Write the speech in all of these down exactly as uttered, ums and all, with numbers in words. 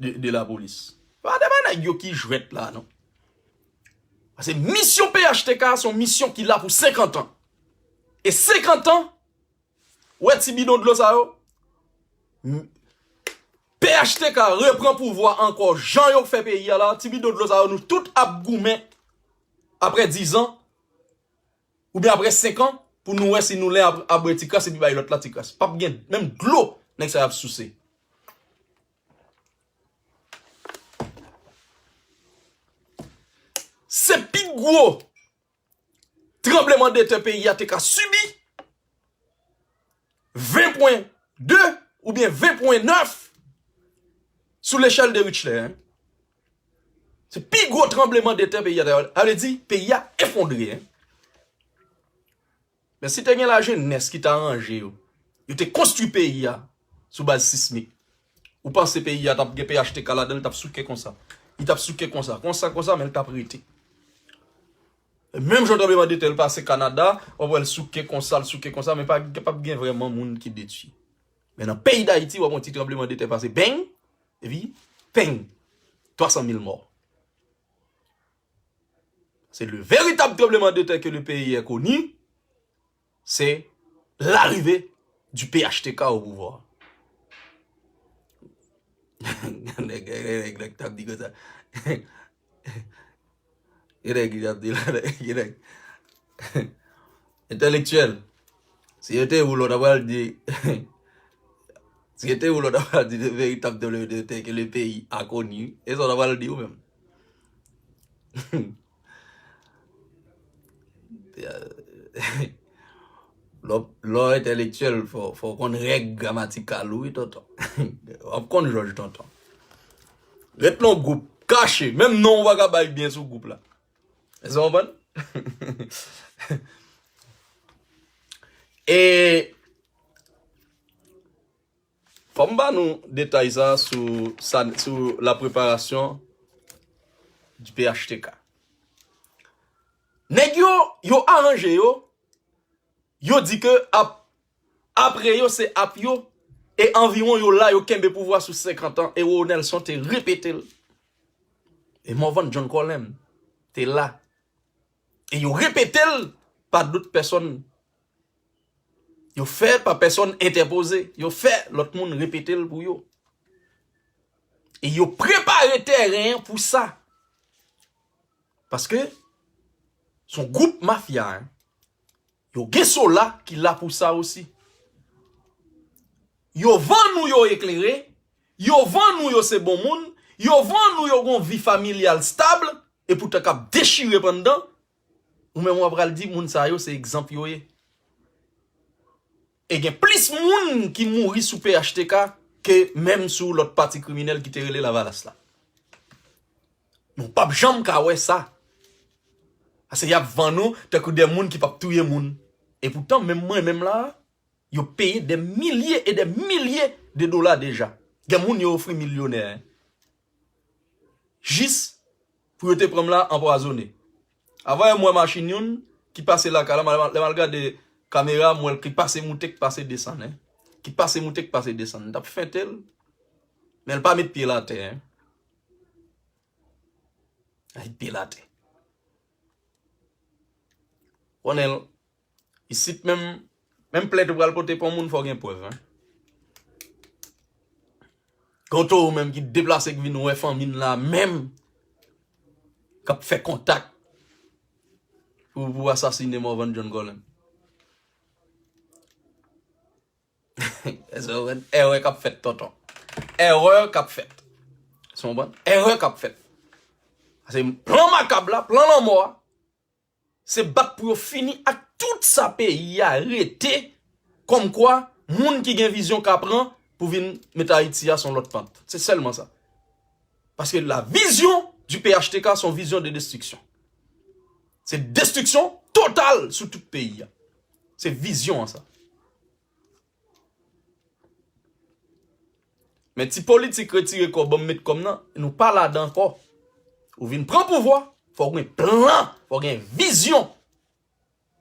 de, de lapolis. Pa de pa nèg yo ki jwèt la, non. Paske misyon P H T K se yon misyon ki la pou senkant an. E senkant an, ou wè ti bidon dlo sa yo, m- P H T K repran pouvwa ankò, jan yo fè peyi a la, ti bidon dlo sa yo, nou tout ap goumen apre diz an, oubyen apre senk an, pou nou wè si nou lè ap, ap bwè ti kras epi bay lòt la ti kras. P ap gen menm dlo nèg sa y ap souse. Se pi gwo tranblemanntè peyi a te ka sibi, ven pwen de oubyen ven pwen nèf sou lechèl de Richter, en. Se pi gwo tranblemanntè peyi a te ka, sa vle di, peyi a efondre, en. Men si te gen lajenès ki ta ranje yo, yo te konstwi peyi a sou baz sismik, ou panse peyi a t ap gen P H T K ladan l, l t ap souke konsa. Li t ap souke konsa, konsa, konsa, men l t ap rete. Menm jan tranblemanntè l pase Kanada, w ap wè l souke konsa, l souke konsa, men pa, pa t ap gen vrèman moun ki detwi. Men nan peyi Dayiti, w ap wè yon ti tranblemanntè pase, beng, epi, peng, twa san mil mò. C'est le véritable tremblement de terre que le pays est connu, c'est l'arrivée du P H T K au pouvoir. Nèg, nèg, nèg, nèg t ap di konsa. Gen nèg ki t ap di la, gen nèg. Entèlektyèl. Si yo te ou lòt, apral di, si yo te ou lòt, apral di de veritab de le de tè ke le peyi a koni. E sa w apral di ou menm. Lè w, lè w entèlektyèl, fò, fò w konn règ gramatikal ou, wi, tonton. W ap konn jòj, tonton. Ret nan gwoup, kache. Menm non w pa ka bay byen sou gwoup la. Èske w konprann? E fò m ba nou detay sa sou, sa, sou la préparation du P H T K. Nèg yo, yo aranje yo, yo di ke ap, apre yo, se ap yo, e anviwon yo la, yo kenbe pouvwa sou senkant an, e Wowo Nelson te repete l. E Morvan John Colem te la. E yo repete l pa dout pèsonn. Yo fè l pa pèsonn entèpoze. Yo fè lòt moun repete l pou yo. E yo prepare tèren an pou sa. Paske se yon gwoup mafya, en. Yo gen sola ki la pou sa osi. Yo vann nou yo eklere, yo vann nou yo se bon moun, yo vann nou yo gon vi familyal stab, e poutan k ap dechire anndan, ou menm w ap pral di moun sa yo se egzanp yo ye. E gen plis moun ki mouri sou P H T K ke menm sou lòt pati kriminèl ki te rele Lavalas la. Nou p ap janm ka wè sa. Paske y ap vann nou tankou de moun ki p ap touye moun. E poutan, menm mwen menm la, yo peye de milye e de milye de dola deja. Gen moun yo ofri milyonè, en. Jis pou yo te pran m la anpwazonnen. Avan yè m wè machin youn ki pase lakay la, lè m al gade kamera, m wè l ki pase moute, ki pase desann, en. Ki pase moute, ki pase desann. M t ap fente l, men l pa met pye l atè, en. Ay, pye l atè. Konnen l, isit menm, menm plent ou pral pote pou yon moun, fò gen prèv, en. Gen yon towo menm ki deplase, ki vin wè fanmi n la menm, k ap fè kontak pou, pou asasinen Morvan John Colem. Èske w konprann? Erè k ap fèt, tonton. Erè k ap fèt. Èske w konprann? Erè k ap fèt. Paske plan makab la, plan lanmò a, se bat pou yo fini ak tout sa peyi a rete, kòmkwa moun ki gen vizyon ka pran pou vin met Ayiti a sou yon lòt pant. Se sèlman sa. Paske la vision du P H T K se yon vizyon de destriksyon. Se destriksyon total sou tout peyi a. Se vizyon an sa. Men ti politik retire kò, ban m met kò m nan, nou pa ladan ankò. Ou vin pran pouvwa, fò w gen plan, fò w gen vizyon.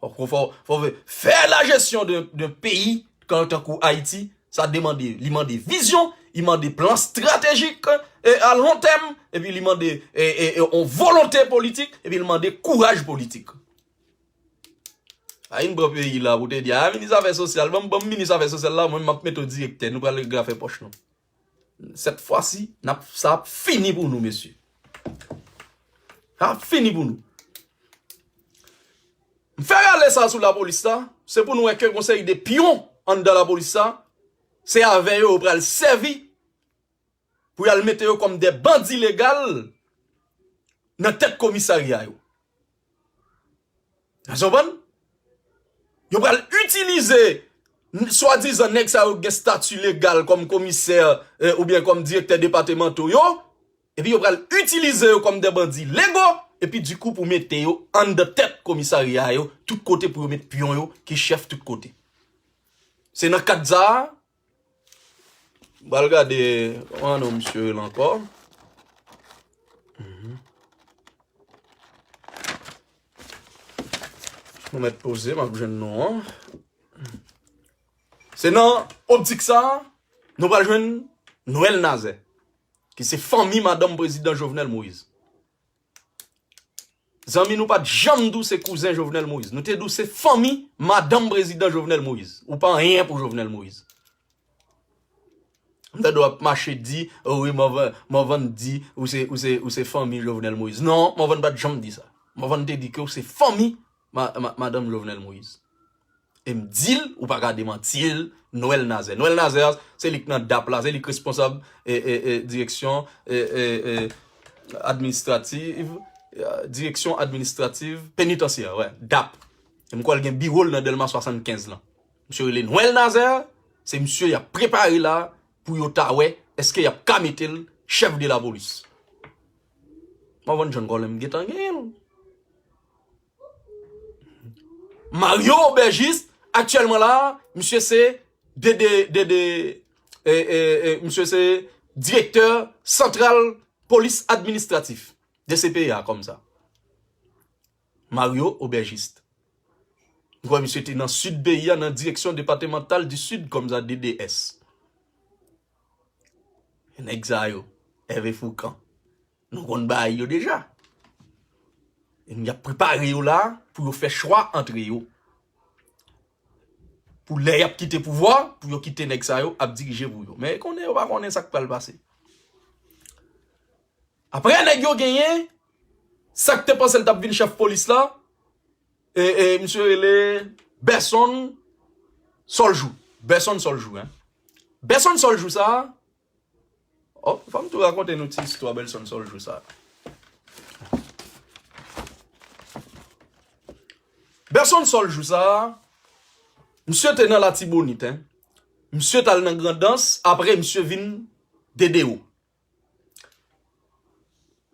Fò, fò, fò, fò w fè la jesyon de, de peyi, kan, tankou Ayiti, sa demande, li mande vizyon, li mande plan stratejik, e, a lon tèm, epi li mande, e, e, e, yon volonte politik, epi li mande kouraj politik. A, n pran peyi la pou te di, a, minis afè sosyal, ban m, ban m minis afè sosyal la, mwen, m ap mete w direktè, nou pral regle afè pòch nou. Sèt fwa si, n ap, sa ap fini pou nou, mesye. Sa ap fini pou nou. M fè rale sa sou lapolis la, se pou nou wè ke gon seri de pyon anndan lapolis la, se avè yo yo pral sèvi pou y al mete yo kòm de bandi legal nan tèt komisarya yo. N ap konprann? Yo pral itilize n- swadizan nèg sa yo gen stati legal kòm komisè, e, oubyen kòm direktè depatemanto yo, epi yo pral itilize yo kòm de bandi lego, epi dikou pou mete yo anndan tèt komisarya yo, tout kote pou yo met pyon yo ki chèf tout kote. Se nan kad sa a, m pral gade, kòman non misye rele ankò? Mhm. Mwen mèt poze, m ap jwenn non an. Se nan optik sa a, nou pral jwenn Noël Nazaire, ki se fanmi madanm prezidan Jovenel Moïse. Zanmi, nou pa t janm di w se kouzen Jovenel Moïse. Nou te di w se fanmi madanm prezidan Jovenel Moïse. Ou pa anyen pou Jovenel Moïse. M tande w ap mache di, o wi, Morvan, Morvan di, ou se, ou se, ou se fanmi Jovenel Moïse. Non, Morvan pa t janm di sa. Morvan te di ke w se fanmi ma, ma, madanm Jovenel Moïse. E m di l, ou pa ka demanti l, Noël Nazaire. Noël Nazaire, se li k nan dap la, se li k responsab, e, e, e, direksyon, e, e, e, administrativ, e, direksyon administrativ penitansyè, wè, dap. E m kwè l gen biwo l nan Dèlma swasannkenz lan. Misye rele Noël Nazaire, se misye y ap prepare la pou yo ta wè èske y ap ka mete l chèf de lapolis. Morvan John Colin, m gentan genyen l. Mario Aubergiste, aktyèlman la, misye se D D, D D, e, e, e, misye se direktè santral polis administratif, D C P A kòm sa. Mario Aubergiste. M kwè misye te nan sid peyi a, nan direksyon depatemantal di sid kòm sa, D D S. Nèg sa yo, Hervé Fourcand. Nou konn bagay yo deja. E n ap prepare yo la pou yo fè chwa antre yo. Pou lè y ap kite pouvwa, pou yo kite nèg sa yo ap dirije pou yo. Men konnen yo pa konnen sa k pral pase. Apre nèg yo genyen, sa k te panse l t ap vin chèf polis la, e, e, misye rele Berson Soljou. Berson Soljou, en. Berson Soljou sa a, Oh, fò m tou rakonte nou ti istwa Berson Soljou sa. Berson Soljou sa, misye te nan Latibonit, en. Misye t al nan Grandans, apre misye vin D D O.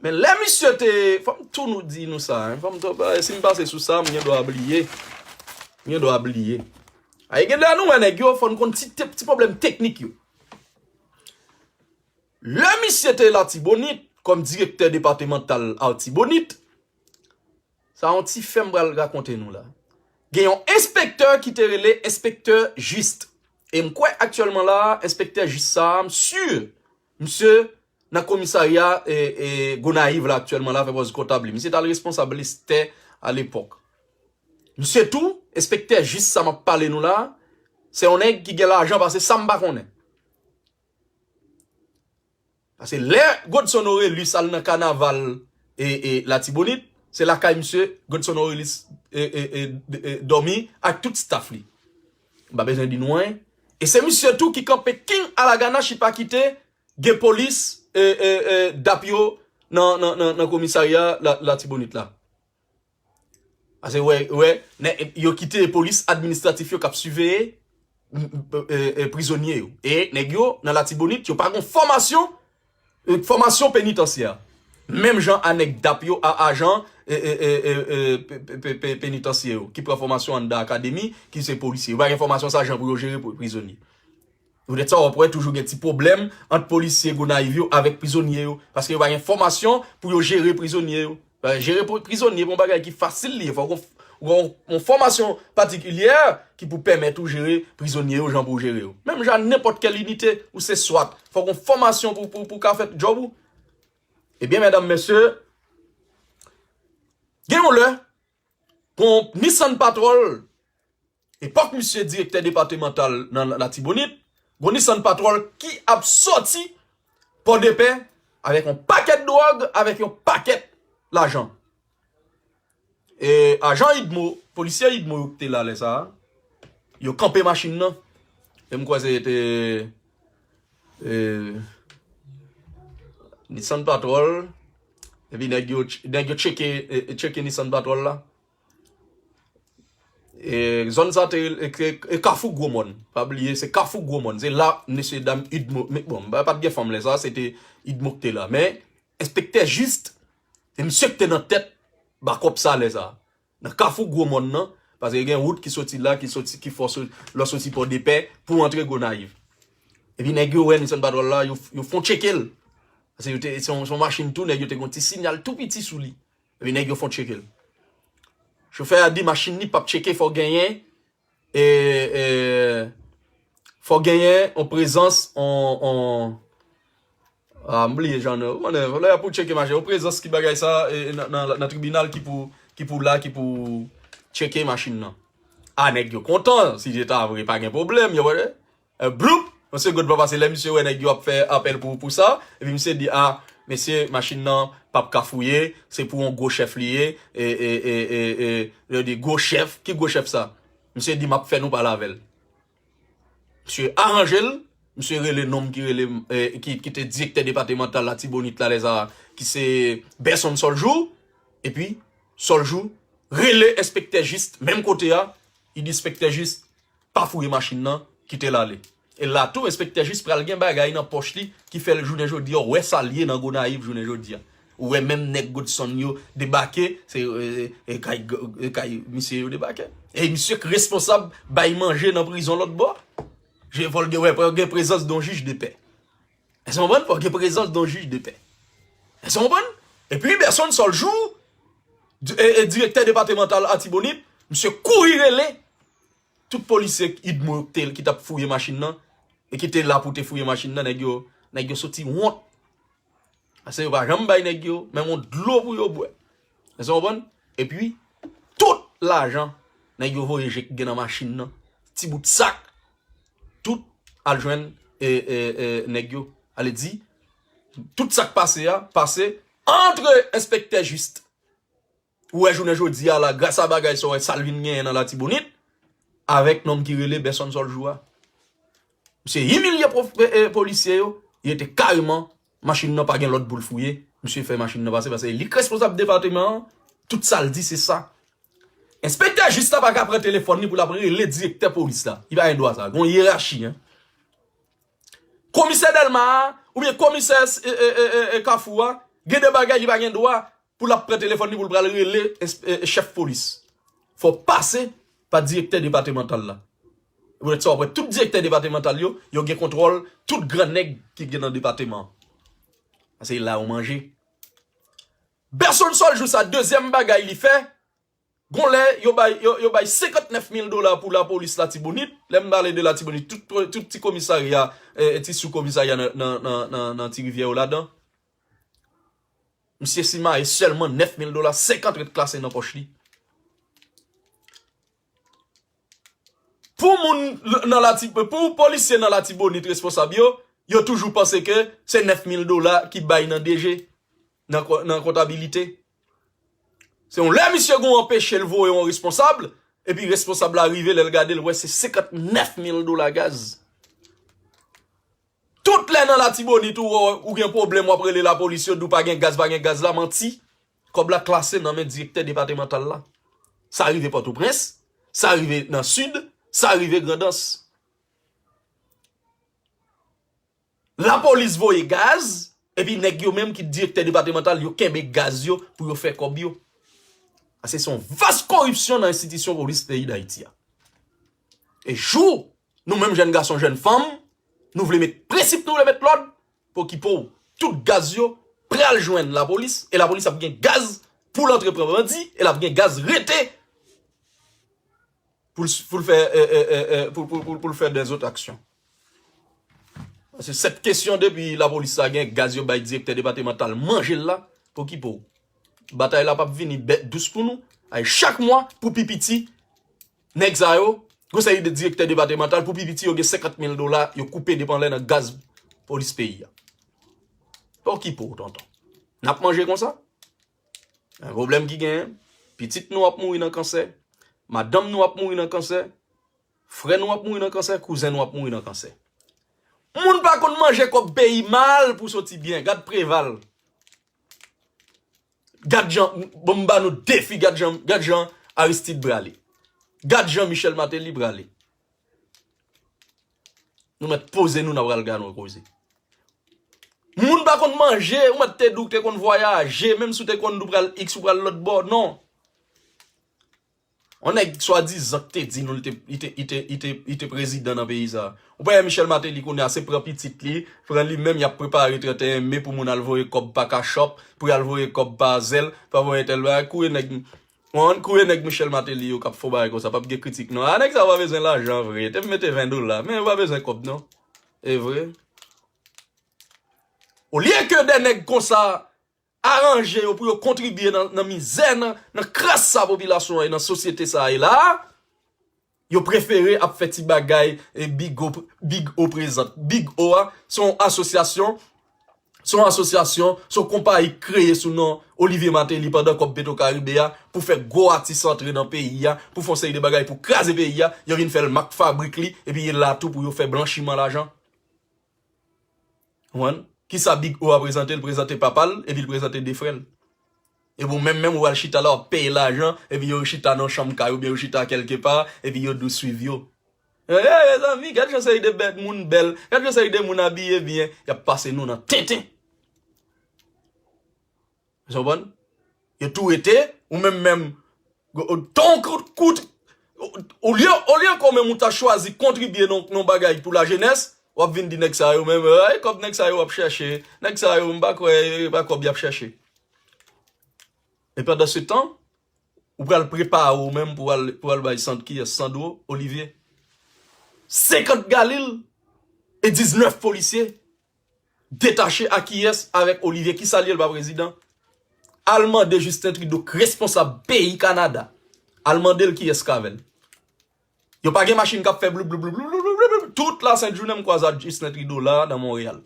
Men lè misye te, fò m tou nou di nou sa, en. Fò m tou, si m pase sou sa, m gen dwa bliye. M gen dwa bliye. Ay, gen lè nou wè nèg yo, fò n konn ti, ti pwoblèm teknik yo. Lè misye te Latibonit, kòm direktè depatemantal Latibonit, sa yon ti fè m pral rakonte nou la. Gen yon enspektè ki te rele enspektè Jis. E m kwè aktyèlman la, enspektè Jis sa, m si, misye nan komisarya, e, e, Gonayiv la aktyèlman la, fè pòz kontab li. Misye t al responsab lestè alepòk. Misye tou, enspektè Jis sa m ap pale nou la, se yon nèg ki gen lajan pase sa m pa konnen. Paske lè Godson Orelus al nan kanaval e, e Latibonit, se lakay misye Godson Orelus e, e, e, e, dòmi ak tout staff li. M pa bezwen di nou anyen. E se misye tou ki kanpe King Alagana chita kite gen polis e, e, e, dap yo nan, nan, nan, nan komisarya La, Latibonit la. Paske wè, wè, nè, yo kite polis administratif yo k ap siveye, m, m, e, e, prizonye yo. E nèg yo nan Latibonit, yo pa gon fòmasyon, e, fòmasyon penitansyè. Menm jan a nèg dap yo, a ajan, e, e, e, e, e, pe, pe, pe, pe, penitansyè yo, ki pran fòmasyon anndan akademi, ki se polisye. Yo pa gen fòmasyon sa jan pou yo jere pri-, prizonye. Poutèt sa, w ap wè toujou gen ti pwoblèm ant polisye Gonayiv yo avèk prizonye yo. Paske yo pa gen fòmasyon pou yo jere prizonye yo. Paske jere pri-, prizonye pa yon bagay ki fasil li ye. Fòk ou, Ou gen yon fòmasyon patikilyè ki pou pèmèt ou jere prizonye yo jan pou w jere yo. Menm jan nenpòt kèl inite, ou se swat. Fòk yon fòmasyon pou, pou, pou ka fè djòb ou. Ebyen, medam, mesye, gen yon lè, gon Nissan Patrol, epòk misye direktè depatèmantal nan Latibonit, gon Nissan Patrol ki ap sòti Pòdepè avèk yon pakèt dwòg, avèk yon pakèt lajan. E ajan idmo, polisye idmo yo ki te la lè sa a, yo kanpe machin nan. E m kwè se te, e, Nissan Patrol. Epi nèg yo, nèg yo tcheke, e, tcheke Nissan Patrol la. E zòn sa te rele, e, e, e Kafou Gwo Mòn. Pa bliye, se Kafou Gwo Mòn. Se la, mesye dam idmo, men bon, pa, pa t gen fanm lè sa, se te idmo ki te la. Men, enspektè Jis, se misye ki te nan tèt bakòp sa lè sa. Nan Kafou Gwo Mòn nan, paske gen wout ki soti la, ki soti, ki fò so-, lè w soti Pòdepè pou antre Gonayiv. Epi nèg yo wè Nissan Patrol la, yo, yo fon tcheke l. Paske yo te, se yon, se yon machin tou, nèg yo te gon ti sinyal tou piti sou li. Epi nèg yo fon tcheke l. Chofè a di machin li p ap tcheke, fò genyen, e, e, fò genyen yon prezans, on, on, a, m bliye jan nan, ou konnen, lè y ap pou tcheke machin, yon prezans ki bagay sa, e, nan, nan, nan tribinal ki pou, ki pou la, ki pou tcheke machin nan. A, nèg yo kontan, si se ta vre, pa gen pwoblèm, yo wè. E, bloup, yon segond pa pase, lè misye wè nèg yo ap fè apèl pou, pou sa, epi misye di, a, mesye, machin nan p ap ka fouye, se pou yon gwo chèf li ye, e, e, e, e, e, yo di, gwo chèf, ki gwo chèf sa? Misye di, m ap fè nou pale avè l. Misye aranje l, misye rele nonm ki rele, e, ki, ki te direktè depatèmantal Latibonit la, lè sa, ki se Bèsonn Sòljou, epi Sòljou rele enspektè Jis, menm kote a, li di enspektè Jis, pa fouye machin nan, kite l ale. E la tou, enspektè Jis pral gen bagay nan pòch li ki fè l jounen jodi a, wè sa l ye nan Gonayiv jounen jodi a. Ou wè menm nèg Godson yo debake, se, e, e, kay, e, kay misye yo debake. E misye k responsab bay manje nan prizon lòt bò. Je, fò l gen, wè, fò gen prezans de yon jij de pè. Èske w konprann? Fò gen prezans de yon jij de pè. Èske w konprann? Epi, Bèsonn Sòljou, di-, e, e, direktè depatèmantal Latibonit, misye kouri rele tout polisye idmo yo ki te, ki t ap fouye machin nan, e ki te la pou te fouye machin nan, nèg yo, nèg yo soti wont. Paske yo pa janm bay nèg yo menm yon dlo pou yo bwè. Èske w konprann? Epi, tout lajan nèg yo voye je ki gen nan machin nan, ti bout sak, tout al jwenn, e, e, e, nèg yo. Ale di, tout sa k pase a, pase antre enspektè Jis. Ou wè jounen jodi a la, gras a bagay sa w wè sa l vin genyen nan Latibonit, avèk nonm ki rele Bèsonn Sòljou a. Misye imilye pwof-, e, e, polisye yo, li rete kareman, machin nan pa gen lòt boul fouye, misye fè machin nan pase, paske li k responsab depatèman an, tout sa l di se sa. Enspektè Jis la pa ka pran telefòn li pou l ap rele direktè polis la. Li pa gen dwa sa. Gon yerachi, en. Komisè Dèlma a, oubyen komisè, e, e, e, e, e, Kafou a, gen de bagay li pa gen dwa pou l ap pran telefòn li pou l pral rele ensp-, e, e, chèf polis. Fò w pase pa direktè depatèmantal la. E poutèt sa, w ap wè tout direktè depatèmantal yo, yo gen kontwòl tout gran nèg ki gen nan depatèman an. Paske la yo manje. Bèsonn Sòljou sa, dezyèm bagay li fè, gon lè yo bay, yo, yo bay senkantnèf mil dola pou lapolis Latibonit. Lè m pale de Latibonit, tout, tout ti komisarya, e, ti sou komisarya nan, nan, nan, nan, nan Ti Rivyè yo ladan. Misye simaye sèlman nèf mil dola, senkant ret klase nan pòch li. Pou moun l-, nan Lati-, pou polisye nan Latibonit responsab yo, yo toujou panse ke se nèf mil dola ki bay nan D G, nan ko-, nan kontabilite. Se yon lè misye gon anpeche l voye yon responsab, epi responsab la rive, lè l gade, l wè se senkantnèf mil dola gaz. Tout lè nan Latibonit ou, ou gen pwoblèm, w ap rele lapolis, yo di w pa gen gaz, pa gen gaz la, manti. Kòb la klase nan men direktè depatèmantal la. Sa rive Pòtoprens, sa rive nan Sid, sa rive Grandans. Lapolis voye gaz, epi nèg yo menm ki direktè depatèmantal, yo kenbe gaz yo pou yo fè kòb yo. Paske se yon vas koripsyon nan enstitisyon polis peyi Dayiti a. E jou nou menm jèn gason, jèn fanm, nou vle met prensip, nou vle met lòd, pou okipe w. Tout gaz yo pral jwenn lapolis, e lapolis ap gen gaz pou l antre pran bandi, e l ap gen gaz rete pou l, pou l fè, e, e, e, e, pou, pou, pou, pou l fè dèzòt aksyon. Paske sèt kesyon depi lapolis la gen gaz yo bay direktè depatmantal manje l la, pou ki pou? Batay la p ap vini bèt dous pou nou. Ay, chak mwa, pou pi piti, nèg sa yo, gon seri de direktè depatmantal, pou pi piti, yo gen senkant mil dola, yo koupe depi anlè nan gaz polis peyi a. Pou ki pou, tonton? N ap manje konsa? Yon pwoblèm ki genyen, pitit nou ap mouri nan kansè, madanm nou ap mouri nan kansè, frè nou ap mouri nan kansè, kouzen nou ap mouri nan kansè. Moun pa konn manje kòb peyi mal pou soti byen. Gad Preval. Gad jan, bon, m ba nou defi, gad jan, gad jan Aristide prale. Gad jan Michel Martelly prale. Nou mèt poze nou, n ap pral gade yon koze. Moun pa konn manje, ou mèt te di w te konn vwayaje, menm si w te konn di w pral X, ou pral lòt bò, non. Yon nèg swadizan k te di nou li te, li te, li te, li te, li te prezidan nan peyi sa. Ou pa wè Michel Martelly kounye a se pran pitit li, pran li menm, y ap prepare trannteyen me pou moun al voye kòb pa Cash App, pou y al voye kòb pa Zelle, pa voye tèl bagay, kouri nèg, w konprann, kouri nèg Michel Martelly yo k ap fè yon bagay konsa, p ap gen kritik non. A, nèg sa yo pa bezwen lajan vre, te mete ven dola, men yo pa bezwen kòb non. E vre. Olye ke de nèg konsa aranje yo pou yo kontribye nan, nan mizè, nan, nan kras sa popilasyon an ye, nan sosyete sa ye la, yo prefere ap fè ti bagay, e, Big O, Big O prezant. Big O a, se yon asosyasyon, se yon asosyasyon, se yon konpayi kreye sou non Olivier Martelly pandan kòb Petro Caribe a, pou fè gwo atis antre nan peyi a, pou fè yon seri de bagay pou kraze peyi a, yo vin fè l mak fabrik li, epi yo la tou pou yo fè blanchiman lajan. Ou konprann? Kisa Big O a prezante? L prezante papa l, epi l prezante de frè l. Epi w menm, menm ou al chita la, w ap peye lajan, epi yo chita nan chanm kay oubyen yo chita kèlke pa, epi yo di w swiv yo. E, e, mezanmi, gad jan seri de bèt moun bèl, gad jan seri de moun abiye byen, y ap pase nou nan tenten. Ou konprann? Yo tou rete, ou menm menm, ton kout, kout, olye, olye ankò menm ou ta chwazi kontribye nan, nan bagay pou lajenès, w ap vin di nèg sa yo menm, ay, kòb nèg sa yo ap chèche, nèg sa yo, m pa kwè, e pa kòb y ap chèche. E pandan se tan, ou pral prepare w menm pou al, pou al bay san, kiyès, Sandro, Olivier. Senkant galil e diznèf polisye. Detache a kiyès avèk Olivier? Kisa l ye, l pa prezidan? Al mande Justin Trudeau, k responsab peyi Kanada. Al mande l kiyès k avè l. Yo pa gen machin k ap fè bloup, bloup, bloup, bloup, bloup, bloup, bloup. Tout la sent jounen m kwaze ak Justin Trudeau la nan Monreyal.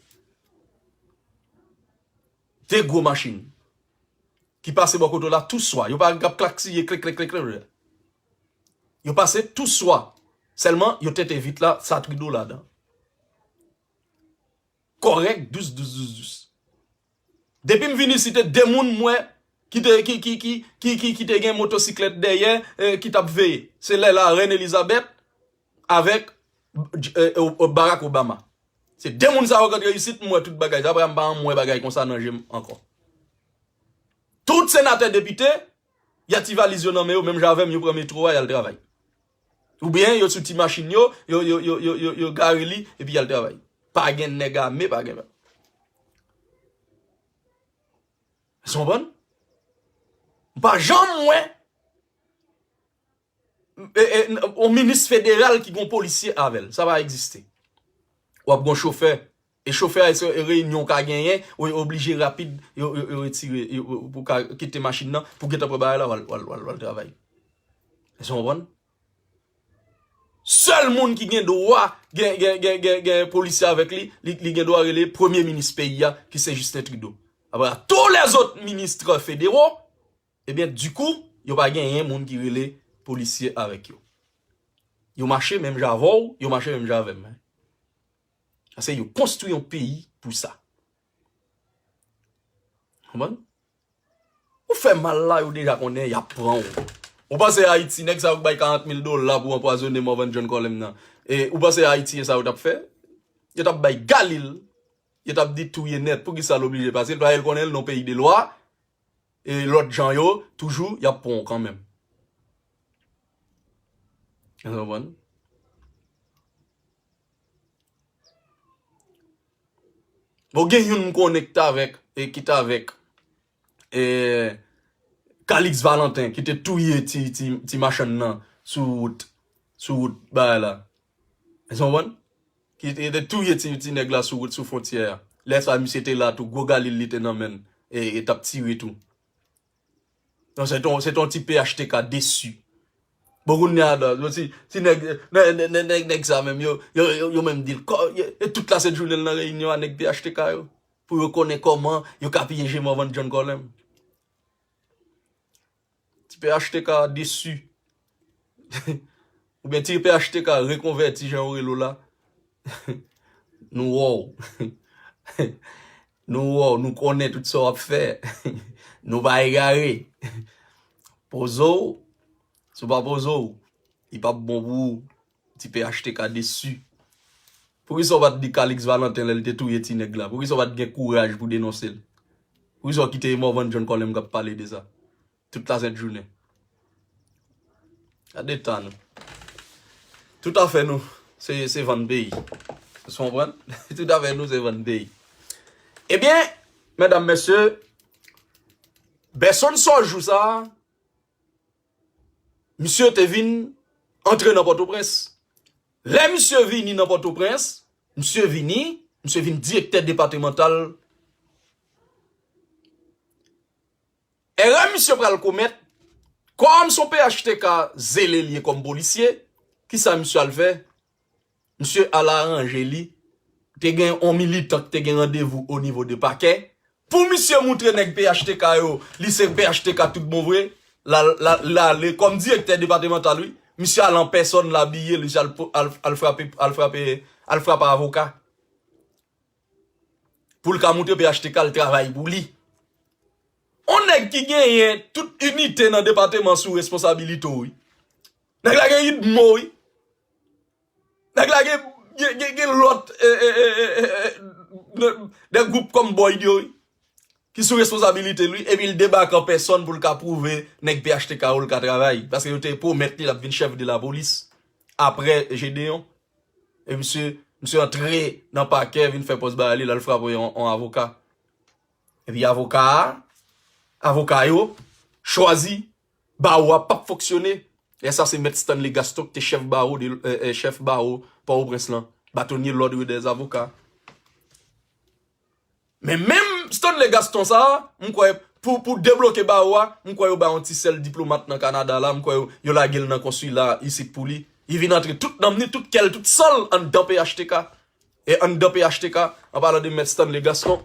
De gwo machin ki pase bò kote w la tou swa. Yo pa k ap klaksiye, klek, klek, klek, klek. Yo pase tou swa. Sèlman, yo tete vit la, sa Trudeau ladan. Kòrèk, dous, dous, dous, dous. Depi m vin isit, de moun m wè ki te, ki, ki, ki, ki, ki, ki te gen motosiklèt dèyè, e, ki t ap veye. Se lè la Reine Elizabeth avèk, e, e, Barack Obama. Se de moun sa yo k antre isit, m wè tout bagay. Apre a, m pa janm wè bagay konsa nan je m ankò. Tout senatè, depite, y a ti valiz yo nan men yo, menm jan avè m, yo pran metwo a, y al travay. Oubyen yo sou ti machin yo, yo, yo, yo, yo, yo, yo gare li, epi y al travay. Pa gen nèg ame, pa gen. Ou konprann? M pa janm wè, e, e, yon minis federal ki gon polisye avè l. Sa pa egziste. W ap gon chofè. E chofè a, se reyinyon w ka genyen, ou oblije rapid, yo, yo, yo retire, yo, pou ka kite machin nan, pou gentan pran bagay la, w al, w al, w al, w al travay. Èske w konprann? Sèl moun ki gen dwa gen, gen, gen, gen, gen polisye avèk li, li, li gen dwa rele premye minis peyi a, ki se Justin Trudeau. Apre, tous les autres ministres fédéraux, ebyen, dikou, yo pa genyen moun ki rele polisye avèk yo. Yo mache menm jan avè w, yo mache menm jan avè m. Paske yo konstwi yon peyi pou sa. Konprann? Ou fè mal la, yo deja konnen y ap pran w. Ou panse Ayiti, nèg sa yo k bay karant mil dola pou anpwazonnen Morvan John Colem nan. E ou panse Ayiti, e sa yo t ap fè? Yo t ap bay galil. Yo t ap di touye nèt. Poukisa l oblije pase? L pa, l konnen l nan peyi de lwa. E lòt jan yo, toujou, y ap pran w kanmenm. Ou konprann? Bon, gen youn m konnen ki t avèk, e ki t avèk, e, Calix Valentin, ki te touye ti, ti, ti machann nan sou wout. sou wout bagay la. Èske w konprann? Ki te, te touye ti, ti nèg la sou wout, sou fwontyè a. Lè sa, misye te la tou, gwo galil li te nan men l, e, e t ap tire tou. Non, se ton, se ton ti P H T K desi. Bon, kounye a, non, si, si nèg, nèg, nèg, nèg, nèg sa menm, yo, yo, yo, yo menm di l, kò, yo, yo tout la sent jounen l nan reyinyon a nèg P H T K yo. Pou yo konnen kòman yo ka pyeje Morvan John Colem. Ti P H T K desi. Oubyen ti P H T K rekonvèti jan yo rele w la. Nou wè w. Nou wè w, nou konnen tout sa w ap fè. Nou pa egare. Poze w, si w pa poze w, li p ap bon pou ou. Ti P H T K desi. Poukisa w pa t di Calix Valentin lè l te touye ti nèg la? Poukisa w pa t gen kouraj pou denonse l? Poukisa w kite Morvan John Colem k ap pale de sa? Tout la sent jounen. Gade tan nou. Tout afè nou, se, se vann peyi. Ou konprann? Tout afè nou, se vann peyi. Ebyen, medam, mesye, Bèsonn Sòjou sa a, misye te vin antre nan Pòtoprens. Lè misye vini nan Pòtoprens, misye vini, misye vin direktè depatèmantal. Erè misye pral komèt, kòm se yon P H T K zele l ye kòm polisye, kisa misye al fè? Misye al aranje li. Te gen yon militan ki te gen randevou o nivo de pakè. Pou misye moutre nèg P H T K yo, li se P H T K tout bon vre, l al, l al, l ale kòm direktè depatèmantal, wi. Misye al an pèsòn, l abiye, misye al, al, al frape, al frape, al frape avoka. Pou l ka moutre P H T K l travay pou li. On nèg ki genyen tout inite nan depatèman sou responsabilite w, wi. Nèg la gen idmo, wi. Nèg la gen, gen, gen, gen lòt, e, e, e, e, e, de, de gwoup kòm bòy yo, wi, ki sou responsabilite l, wi, epi l debake an pèsòn pou l ka pwouve nèg P H T K yo l ka travay. Paske yo te pwomèt li l ap vin chèf de lapolis apre Gedeon. E misye, misye antre nan pakè, vin fè pòz bagay li, l al frape yon, yon avoka. Epi avoka a, avoka yo chwazi, bawo a p ap fonksyone. Lè sa se mèt Stanley Gaston ki te chèf bawo de, e, e, chèf bawo Pòtoprens lan, bâtonnier l'ordre des avocats. Men menm Stanley Gaston sa a, m kwè pou, pou debloke bawo a, m kwè yo ba yon ti sèl diplomat nan Kanada la, m kwè yo, yo lage l nan konsila isit pou li. Li vin antre tout nanm ni, tout kè l, tout san l anndan P H T K. E anndan P H T K, an palan de mèt Stanley Gaston,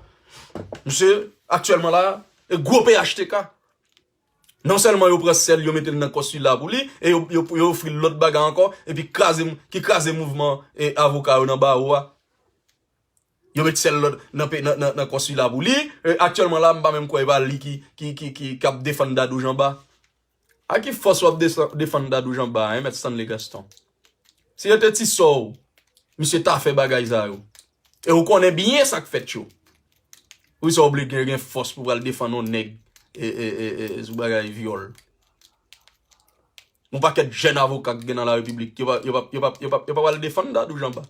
misye aktyèlman la, e gwo P H T K. Non sèlman yo pran sèl, yo mete l nan konsila pou li, e yo, yo, yo ofri l lòt bagay ankò, epi kraze, ki kraze mouvman, e, avoka yo nan bawo a. Yo met sèl lòt nan, pe- nan, nan, nan konsila pou li. E, aktyèlman la, m pa menm kwè e pa li ki, ki, ki, ki, k ap defann Dadou Janba. A ki fòs w ap desan- defann Dadou Janba, en, mèt Stanley Gaston? Si yo te ti sè w, misye ta fè bagay sa yo. E ou konnen byen sa k fèt yo. Wi, sa oblije gen, gen fòs pou pral defann yon nèg e, e, e, e, sou bagay vyòl. Yon pakèt jèn avoka k gen nan larepiblik, yo pa, yo pa, yo pa, yo pa, yo pa pral defann Dadou Janba.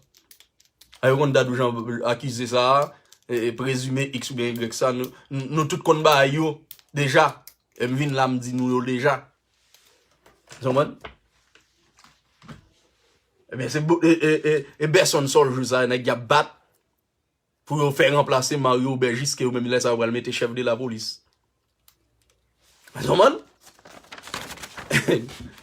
A yo konn Dadou Janba akize sa, e, e, prezime X oubyen Y sa, nou, nou, nou tout konn bagay yo deja. E m vin la, m di nou yo deja. Ou konprann? Ebyen, se bo- e, e, e, e Bèsonn Sòjou sa, nèg y ap bat pou yo fè ranplase Mario Aubergiste, ke yo menm lè sa yo pral mete chèf de lapolis. Ou konprann?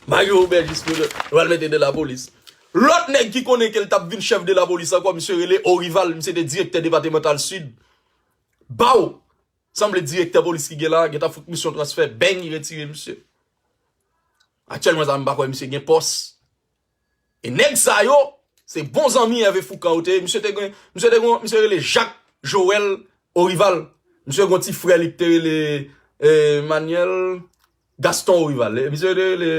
Mario Aubergiste, yo pral mete de lapolis. Lòt nèg ki konnen ke l t ap vin chèf de lapolis ankò, misye rele Orival, misye te direktè depatèmantal Sid. Baw! Sanble direktè polis ki gen la, gentan fout misye yon transfè, beng, li retire misye. Aktyèlman, sa m pa kwè misye gen pòs. E nèg sa yo, se bon zanmi Hervé Fourcand yo te ye. Misye te gen, misye te gen, misye rele Jacques Joël Orival. Misye gen yon ti frè li ki te rele, e, Manuel Gaston Orival. E misye te rele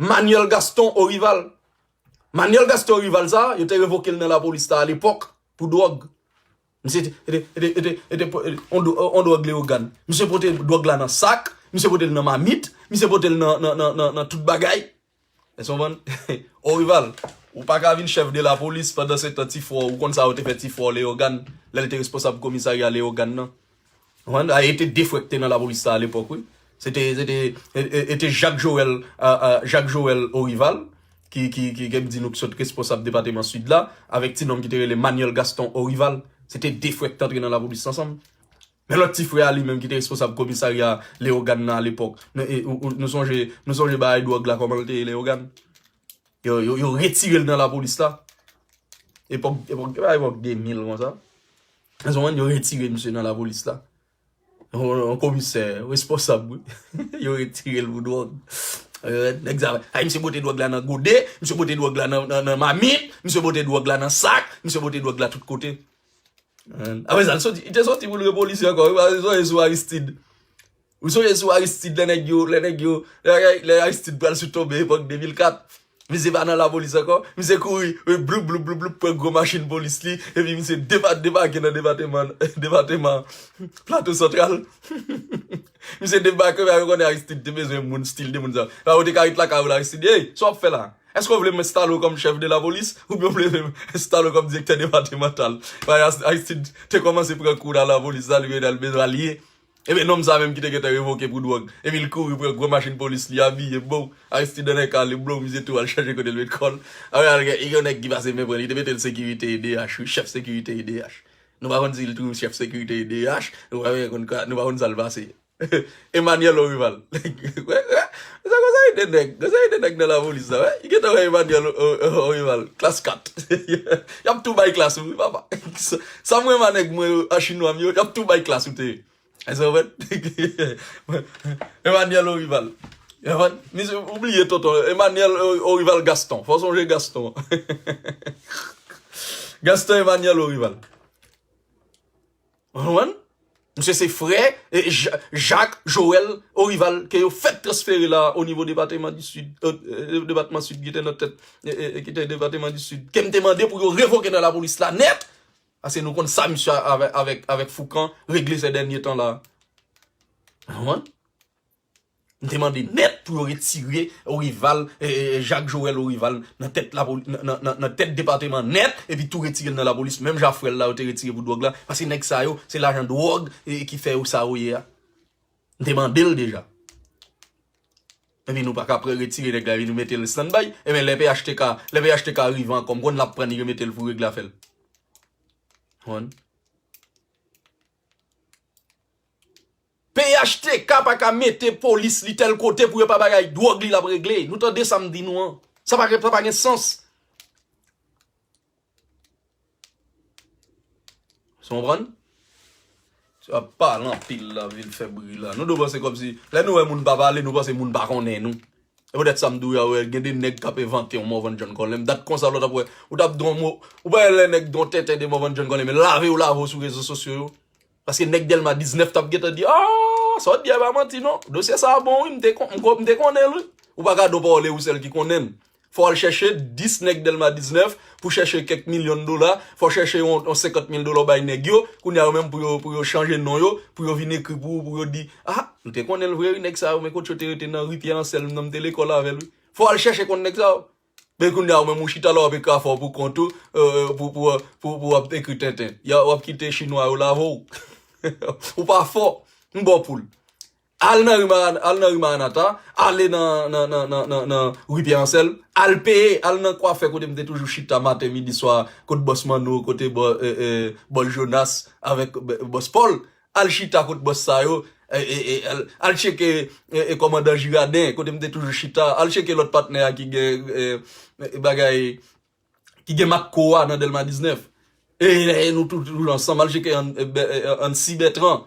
Manuel Gaston Orival. Manuel Gaston Orival sa, yo te revoke l nan lapolis la alepòk pou dwòg. Misye te, te, te, te, te, te, te, on dwò- on dwòg Leyogàn. Misye pote dwòg la nan sak, misye pote l nan mamit, misye pote l nan, nan, nan, nan, nan tout bagay. Èske w konprann? Orival, ou pa ka vin chèf de lapolis pandan se tan ti frè w, ou konn sa yo te fè ti frè w Leyogàn, lè l te responsab komisarya Leyogàn nan. Ou konprann? A, e te de frè k te nan lapolis sa alepòk, wi. Se te, se te, e, e, e te Jacques Joël, a, a, Jacques Joël Orival, ki, ki, ki, ke m di nou ki sot responsab depatman Sid la, avèk ti nonm ki te rele Manuel Gaston Orival. Se te de frè ki t antre nan lapolis ansanm. Men lòt ti frè a li menm ki te responsab komisarya Leyogàn nan alepòk. Nou, e, ou, ou, nou sonje, nou sonje bagay dwòg la, kòman l te ye Leyogàn? Yo, yo, yo retire l nan lapolis la. Epòk, epòk, se pa epòk de mil konsa. Ou konprann, yo retire misye nan lapolis la. Yon, yon komisè, responsab, wi. Yo retire l pou dwòg. Euh, nèg sa, ay, misye pote dwòg la nan gode, misye pote dwòg la nan, nan, nan mamit, misye pote dwòg la nan sak, misye pote dwòg la tout kote. Euh, apre sa, l soti, li te soti pou l repolisye ankò, wi, paske sonje sou Aristide. Ou sonje sou Aristide, lè nèg yo, lè nèg yo, lè, lè Aristide pral sou tonbe epòk de mil kat. Misye pa nan lapolis ankò. Misye kouri, e, bloup, bloup, bloup, bloup, pran gwo machin polis li. Epi misye deba-, debake nan depatman, depatman Plato Santral. Misye debake, men yo konnen Aristide te bezwen moun, stil de moun sa. La, ou te ka ret lakay ou la, Aristide, "Ey, sa w ap fè la? Èske w vle m enstale w kòm chèf de lapolis? Oubyen w vle m enstale w kòm direktè depatmantal?" Paske Aristide te kòmanse pran kou nan lapolis la, li te al bezwen alye. Ebyen, nonm sa menm ki te gentan revoke pou dwòg. Epi l kouri pran gwo machin polis li, abiye, bon. Aristide nan kale, bon, misye tou al chache kote l met kò l. Apre, al gen, gen yon nèg ki pase men pran li, te mete l sekirite E D H, wi, chèf sekirite E D H. Nou pa konn si l tou chèf sekirite E D H, nou pa konn ka, nou pa konn sa l pase. Emmanuel Orival. Wè, wè, se konsa e de nèg, konsa e de nèg nan lapolis la, wè. Li gentan wè Emmanuel O-, O-, Orival, klas kat. Y ap tou bay klas ou, wi, papa. Sa, sa m renmen nèg mwen yo, an chinwa m yo, y ap tou bay klas ou te. Èske w konprann? Emmanuel Orival. Ou konprann? Misye, ou bliye tonton. Emmanuel O-, Orival Gaston. Fò w sonje Gaston. Gaston Emmanuel Orival. Ou konprann? Misye se frè, e, Ja-, Jacques Joël Orival ke yo fèk transfere la o nivo depatman di Sid, e, e, depatman Sid ki te nan tèt, e, e, e, ki te depatman di Sid. Ke m te mande pou yo revoke nan lapolis la nèt. Paske nou konn sa misye avèk, avèk, avèk Foukan regle sè dènye tan la. Ou konprann? M te mande nèt pou yo retire Orival, e, e, Jacques Joël Orival nan tèt lapoli-, nan, nan, nan, nan tèt depatman nèt, epi tou retire l nan lapolis, menm jan frè l la yo te retire pou dwòg la, paske nèg sa yo, se lajan dwòg, e, ki fè yo sa yo ye a. M te mande l deja. Epi nou pa ka pre-, retire nèg la, epi nou mete l standby. Ebyen, lè P H T K, lè P H T K rive ankò, m konn l ap pran, li remete l pou regle afè l. Konprann? P H T K pa ka mete polis li tèl kote pou yo pa bagay dwòg li l ap regle. Nou tande sa m di nou an. Sa pa, sa pa gen sans. Ou konprann? Sa ap pale anpil la, vin fè bri la. Nou dwe panse kòmsi, lè nou wè moun pa pale, nou panse moun pa konnen nou. E poutèt sa m di w, gen de nèg k ap envante yon Morvan John Colem. Dat konsa lòt ap wè, ou t ap di yon mo, ou pa wè lè nèg di yon tenten de Morvan John Colem, men lave yo lave w sou rezo sosyo yo. Paske nèg Dèlma diznèf t ap gentan di, "Ah, sa w di a pa manti non. Dosye sa a bon wi, m te kon-, m ko-, m te konnen l wi." Ou pa ka di yon pawòl e ou sèl ki konnen l. Fò w al chèche dis nèg Dèlma diznèf pou chèche kèk milyon dola, fò w chèche yon, yon senkant mil dola w bay nèg yo, kounye a yo menm pou yo, pou yo chanje non yo, pou yo vin ekri pou ou, pou yo di, "Ah, nou te konnen l vre wi, nèg sa yo, men kot yo te rete nan ri Pyè Ansèl, m nan m te lekòl avè l wi." Fò w al chèche konn nèg sa yo. Men kounye a, ou menm ou chita la, w ap ekri afè w pou kont ou, e, e, pou, pou, pou, pou w ap ekri tenten. Ya, w ap kite chinwa yo lave w. Ou pa fò. M ba w poul. Al nan ri Mara-, al nan ri Maranata, ale nan, nan, nan, nan, nan, nan ri Pyè Ansèl, al peye, al nan kwafè kote m te toujou chita maten, midi, swa, kot bòs Manno, kote bò-, e, e, bòs Jonas, avèk, e, bòs Pòl. Al chita kot bòs sa yo, e, e, e, al, al tcheke, e, e, kòmandan Jiraden, kote m te toujou chita, al tcheke lòt patnè a ki gen, e, e, bagay, ki gen Makko a nan Dèlma diznèf. E, e, nou tou, toujou ansanm, al tcheke An-, e, Bè-, e, Ansi Bètran.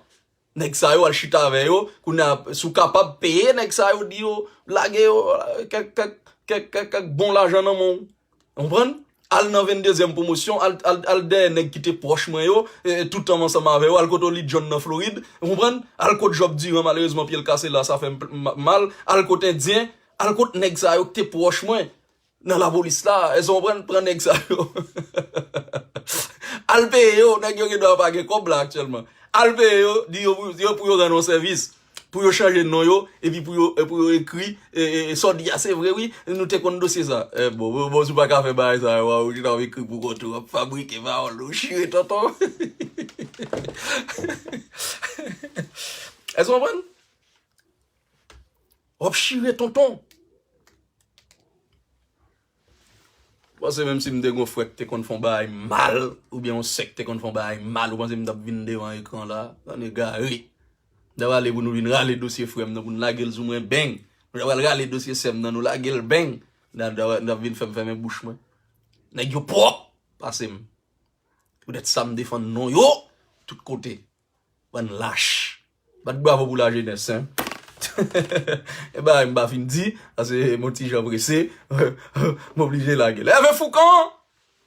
Nèg sa yo, al chita avè yo, kounye a, si w kapab peye nèg sa yo, di yo, lage yo, kèk, kèk, kèk, kèk, kèk bon lajan nan men w. Ou konprann? Al nan venndezyèm pwomosyon, al, al, al dèyè nèg ki te pwòch mwen yo, e, e, tout tan m ansanm avè yo, al kote Oli John nan Florid, ou konprann? Al kot Job Durand, malerezman, pye l kase la, sa fè m pl-, ma-, mal, al kot Endyen, al kot nèg sa yo ki te pwòch mwen nan lapolis la, èske w konprann? Pran nèg sa yo. Al peye yo, nèg yo gen dwa pa gen kòb la aktyèlman. Al peye yo, di yo pou, yo pou yo rann yon sèvis. Pou yo chanje non yo, epi pou yo, e, pou yo ekri, e, e, e, sa w di a, se vre, wi, nou te konn dosye sa. E, bon, bon, bon, si w pa ka fè bagay sa, w ap ekri pou kont ou, w ap fabrike pawòl, ou chire tonton. Èske w konprann? W ap chire tonton. Ou panse menm si m te gon frè k te konn fè yon bagay mal, oubyen yon sè k te konn fè yon bagay mal, ou panse m t ap vin devan ekran la? Tann egare. M t ap ale pou nou vin rale dosye frè m nan, pou n lage l sou mwen, beng. Nou t ap al rale dosye sè m nan, nou lage l, beng. N ap, n ap, n ap vin fè m fèmen bouch mwen. Nèg yo pwòp pase m. Poutèt sa m defann non yo, tout kote. Bann lach. Bat bravo pou lajenès, en. E bagay m pa fin di, paske m on ti jan prese, m oblije lage l. Ève Foukan,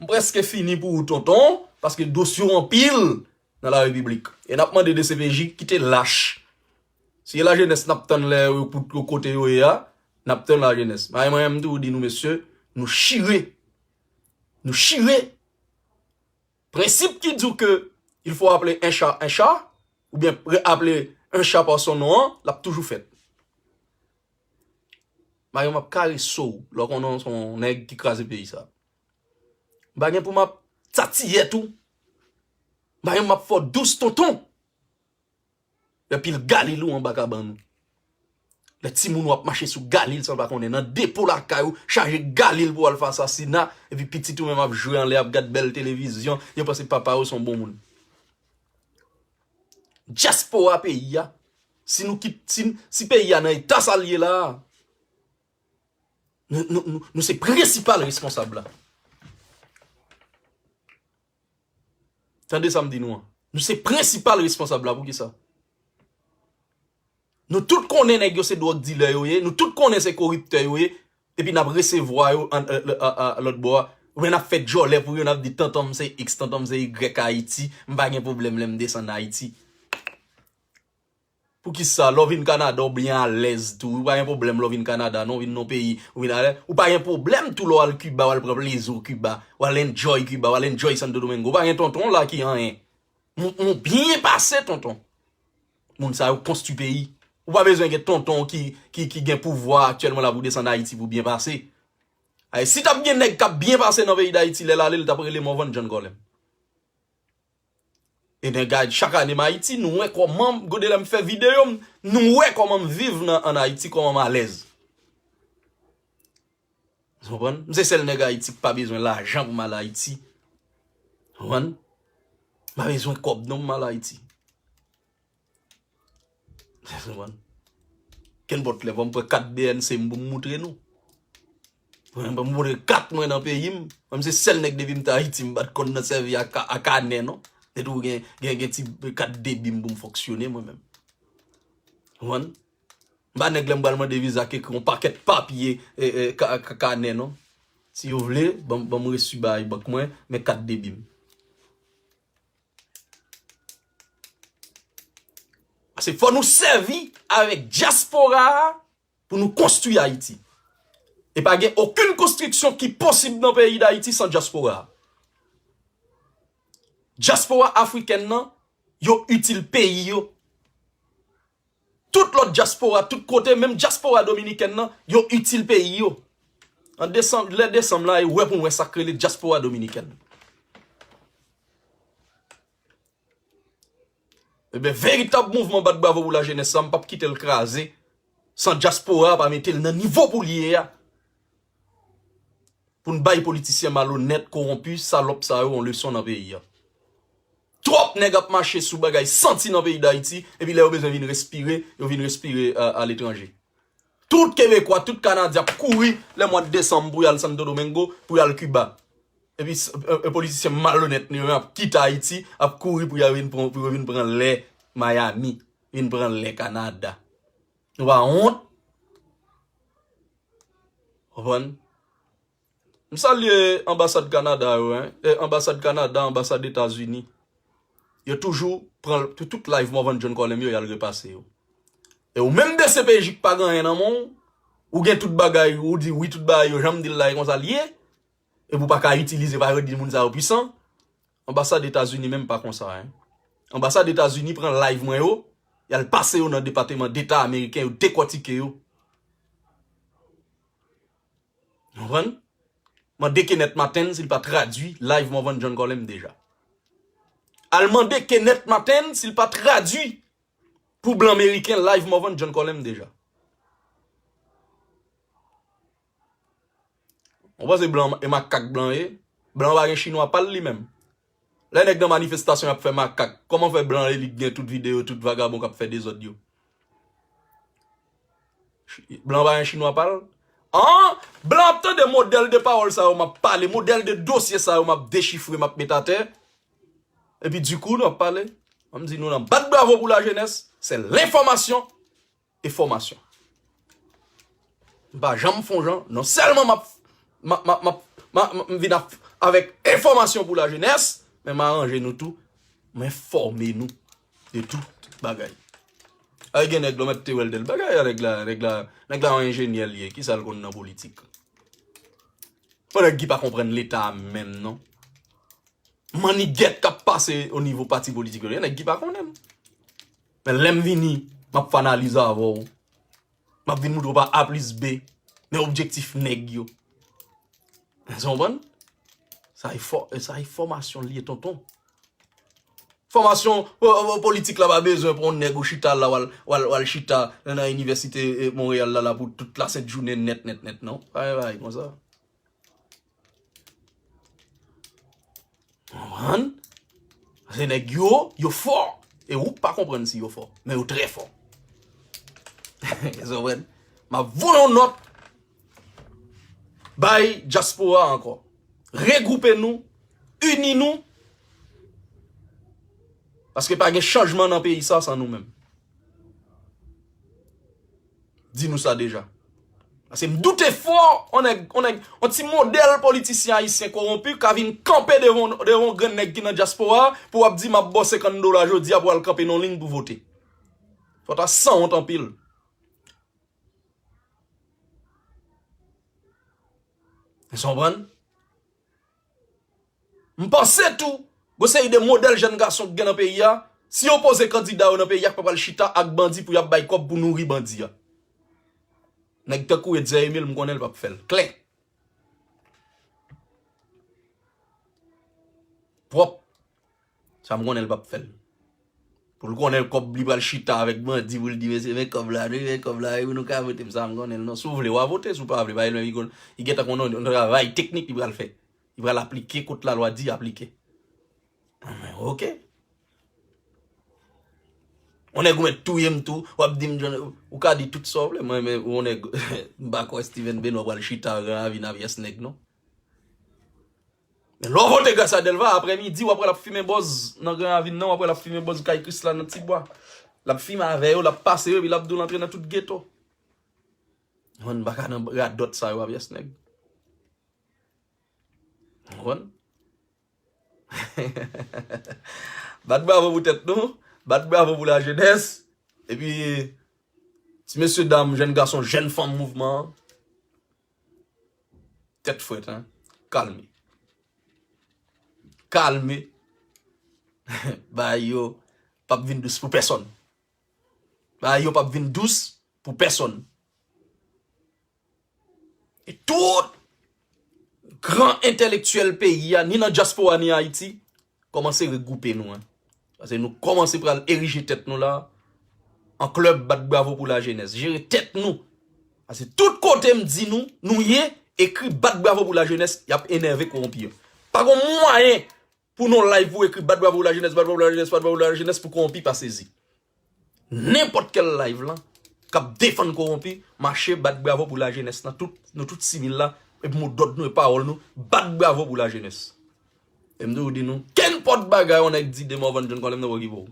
m prèske fini pou ou, tonton, paske dosye w anpil nan la repiblik. E n ap mande D C P J kite lach. Si e lajenès n ap tann lè yo pou yo kote yo ye a, n ap tann lajenès. Mari mwen, m toujou di nou, mesye, nou chire. Nou chire. Prensip ki di w ke il faut appeler un chat un chat, oubyen pre- appeler un chat par son nom an, l ap toujou fèt. Mayo, m ap karese w lè w konnen w se yon nèg ki kraze peyi sa. M pa gen pou m ap tatiyèt ou. M pa gen pou m ap fè w dous, tonton. Lè pil galil ou anba kabann ou. Lè timoun ou ap mache sou galil san pa konnen. Nan depo lakay ou, chaje galil pou al fè asasina, epi pitit ou menm ap jwe anlè, ap gad bèl televizyon, yo panse papa yo se yon bon moun. Dyaspora peyi a, si nou kit, si, si peyi a nan eta sa l ye la, nou, nou, nou, nou se prensipal responsab la. Tande sa m di nou an. Nou se prensipal responsab la. Poukisa? Nou tout konnen nèg yo se dwòg dilè yo ye, nou tout konnen se koriptè yo ye, epi n ap resevwa yo an, a, a, a, lòt bò a. Oubyen n ap fè djòlè pou yo, n ap di, "Tonton m se X, tonton m se Y Ayiti, m pa gen pwoblèm lè m desann Ayiti." Poukisa? Lè w vin Kanada, w byen alèz tou. Ou pa gen pwoblèm lè w vin Kanada, non, w vin nan peyi, ou vin alèz. Ou pa gen pwoblèm tou lè w al Kiba, w al pran plezi w Kiba, w al enjoy Kiba, w al enjoy Santo Domingo. Ou pa gen tonton w la ki anyen. Moun, moun byen pase, tonton. Moun sa yo konstwi peyi. Ou pa bezwen gen tonton w ki, ki, ki gen pouvwa aktyèlman la pou desann Ayiti pou byen pase. Ay, si t ap gen nèg k ap byen pase nan peyi Dayiti, lè l ale, l t ap rele Morvan John Colem. E nèg Ay-, chak ane m Ayiti, nou wè kòman, gade lè m fè videyo m, nou wè kòman m viv nan, ann Ayiti, kòman m alèz. Ou konprann? M se sèl nèg Ayiti k pa bezwen lajan pou m al Ayiti. Ou konprann? M pa bezwen kòb non pou m al Ayiti. Ou konprann? Kenpòt lè, fò m pran kat B N C m pou m moutre nou. Mwen, m moutre kat mwen nan peyi m. Mwen, m se sèl nèg depi m te Ayiti, m pa t konn nan sèvi a ka-, a kanè non. Te toujou gen, gen, gen ti kat debi m pou m fonksyone mwen menm. Ou konprann? M pa nèg lè m pral mande viza k ekri yon pakèt papye, e, e, ka-, ka-, kanè non. Si yo vle, ban m, ban m resi bay bank mwen, men kat debi m. Paske fò nou sèvi avèk dyaspora a pou nou konstwi Ayiti. E pa gen okenn konstriksyon ki posib nan peyi Dayiti san dyaspora a. Dyaspora afrikèn nan, yo itil peyi yo. Tout lòt dyaspora, tout kote, menm dyaspora dominikèn nan, yo itil peyi yo. An desanm, lè desanm la, e wè pou n wè sa k rele dyaspora dominikèn. Ebyen, veritab mouvman Bat Bravo pou Lajenès sa, m p ap kite l kraze san dyaspora a pa mete l nan nivo pou l ye a. Pou n bay politisyen malonèt, kowonpi, salòp sa yo yon leson nan peyi a. Twòp nèg ap mache sou bagay santi nan peyi Dayiti, epi lè yo bezwen vin respire, yo vin respire a, aletranje. Tout Kebekwa, tout Kanadyen ap kouri lè mwa desanm pou y al Santo Domingo, pou y al Kiba. Epi s-, e, e, politisyen malonèt yo menm ap kite Ayiti, ap kouri pou y al vin pran, pou yo vin pran lè Miami, vin pran lè Kanada. Nou pa wont? Konprann? M salye anbasad Kanada yo, en. E, anbasad Kanada, anbasad Etazini. Yo toujou pran tout, tout live Morvan John Colem yo, y al repase yo. E ou menm D C P J k pa gen anyen nan men w, ou gen tout bagay, ou di wi tout bagay yo, jan m di l la, e konsa l ye. Epi w pa ka itilize, pa yo di moun sa yo pwisan. Anbasad Etazini menm pa konsa, en. Anbasad Etazini pran live mwen yo, y al pase yo nan Depatman Deta ameriken, yo dekòtike yo. Ou konprann? Mande Kenneth Martin si l pa tradui live Morvan John Colem deja. Al mande Kenneth Martin si l pa tradui pou blan meriken live Morvan John Colem deja. Ou panse blan e makak blan ye? Blan pa gen chinwa pa l li menm. Lè nèg nan manifestasyon y ap fè makak, kòman fè blan e li k gen tout videyo tout vagabon k ap fè dezòd yo? Blan pa gen chinwa pa l? An! Blan ap tande modèl de pawòl sa yo m ap pale, modèl de dosye sa yo m ap dechifre, m ap met atè. Epi dikou nou ap pale. An m di nou nan bat bravo pou lajenès, se lenfòmasyon e fòmasyon. M pa janm fè yon jan, non sèlman m ap m ap- m ap- m ap- m ap- m vin ap- avèk enfòmasyon pou lajenès, men m aranje nou tou, m enfòme nou de tout bagay. Ay gen nèg la, mèt te wè l de l bagay a nèg la, nèg la, nèg la yon enjenyè l ye, kisa l konn nan politik? Fò nèg ki pa konprann leta a menm non. Mannigèt k ap pase o nivo pati politik yo, gen nèg ki pa konnen m. Men lè m vini, m ap fè analiz avè w. M ap vin moutre w pa A plis B, men objektif nèg yo. Sa w konprann? Sa e fò- sa e fòmasyon l ye, tonton. Fòmasyon po- po- politik la pa bezwen pou yon nèg ou chita la, w al- w al- w al chita nan, nan inivèsite eh, Monreyal la, la pou tout la sent jounen nèt, nèt, nèt, non. Pa gen bagay konsa. Konprann? Paske nèg yo, yo fò. E ou k pa konprann si yo fò. Men yo trè fò. Sa w konprann? M ap voye yon nòt bay dyaspora ankò. Regwoupe nou, ini nou. Paske pa gen chanjman nan peyi sa san nou menm. Di nou sa deja. Paske m doute fò, on nèg, on nèg, on ti modèl politisyen ayisyen kowonpi ka vin kanpe devan, devan yon grenn nèg ki nan dyaspora a pou w ap di m ap ba w senkant dola jodi a pou w al kanpe nan liy pou vote. Fò ta sanwont anpil. Sa w konprann? M panse tou, gon seri de modèl jèn gason k gen nan peyi a, si yo poze kandida yo nan peyi a, k pa pral chita ak bandi pou y ap bay kòb pou nouri bandi a. Nèg tankou Etzer Emile, m konnen l p ap fè l. Klè. Pwòp. Sa m konnen l p ap fè l. Pou l konnen l kòb li pral chita avèk bandi pou l di mesye men kòb la wi, men kòb la wi, nou ka vote m, sa m konnen l non. Si w vle w a vote, si w pa vle, pa gen lè li konn, li gentan konn yon travay teknik li pral fè. Li pral aplike kot lalwa di aplike. Anben, oke. On nèg ou mèt touye m tou, w ap di m John, ou ka di tout sa w vle, mwen men on nèg, m pa kwè Steven Benoît pral chita Gran Ravin a pyès nèg non. Men lè w vote Gracia Delva, aprè midi, w ap wè l ap fimen bòz nan Gran Ravin nan, w ap wè l ap fimen bòz kay Krisla nan Tibwa. L ap fimen avè yo, l ap pase yo, epi l ap di w l antre nan tout geto. Mwen m pa ka nan radòt sa yo a pyès nèg. Ou konprann? Bat bravo pou tèt nou, bat bravo pou lajenès, epi ti mesye dam, jèn gason, jèn fanm mouvman an, tèt frèt, hein? Kalme. Kalme. Bagay yo p ap vin dous pou pèsonn. Bagay yo p ap vin dous pou pèsonn. E tout gran entèlektyèl peyi a, ni nan dyaspora, ni Ayiti, kòmanse regwoupe nou, en. Paske nou kòmanse pral erije tèt nou la an klèb bat bravo pou lajenès. Jere tèt nou. Paske tout kote m di nou, nou ye, ekri bat bravo pou lajenès, y ap enève kowonpi yo. Pa gon mwayen pou nou live pou ekri bat bravo pou lajenès, bat bravo pou lajenès, bat bravo pou lajenès pou kowonpi pa sezi. Nenpòt kèl live lan k ap defann kowonpi, mache bat bravo pou lajenès lan, tout, nou tout sivil la, epi modòd nou e pawòl nou, bat bravo pou lajenès. E m toujou di nou, kenpòt bagay yon nèg di de Morvan John Colem nan poko okipe w.